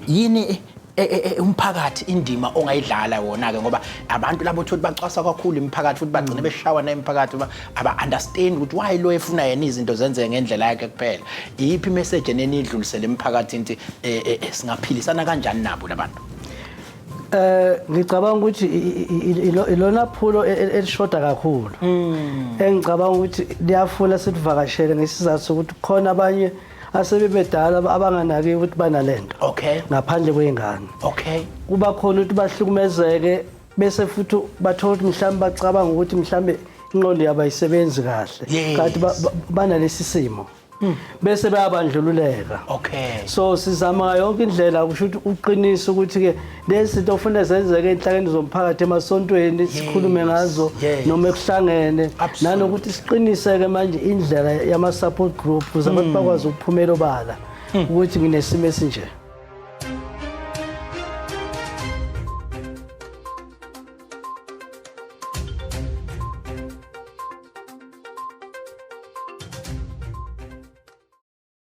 Yini umphakathi indima ongayidlala wona ke, ngoba abantu labo uthi bacwasa kakhulu imiphakathi futhi bagcine beshawa na imiphakathi, aba understand ukuthi why lo efuna yena izinto zenzeke ngendlela yakhe kuphela? Iyiphi message enenidlulisele emphakathini ukuthi singaphilisana kanjani nabo labantu? Ngicabanga ukuthi ilona phulo elishoda kakhulu engicabanga ukuthi liyafuna sivakashele, ngesizathu sokuthi khona abanye asebebedala abanganaki ukuthi banalento ngaphandle kwey'ngane. Kuba khona ukuthi bahlukumezeke, bese futhi bathola ukuthi mhlawumbe bacabanga ukuthi mhlawumbe ingqondo yabo ayisebenzi kahle, kanti banalesi simo, bese bayabandlululeka. So sizama yonke indlela kusho ukuthi uqinise ukuthi-ke lezi zinto ofuna zenzeke enhlakeni zomphakathi, emasontweni, sikhulume ngazo noma ekuhlangene, nanokuthi siqinise-ke manje indlela yama-support group ukuze abantu bakwazi ukuphumela obala ukuthi nginesimo esinje.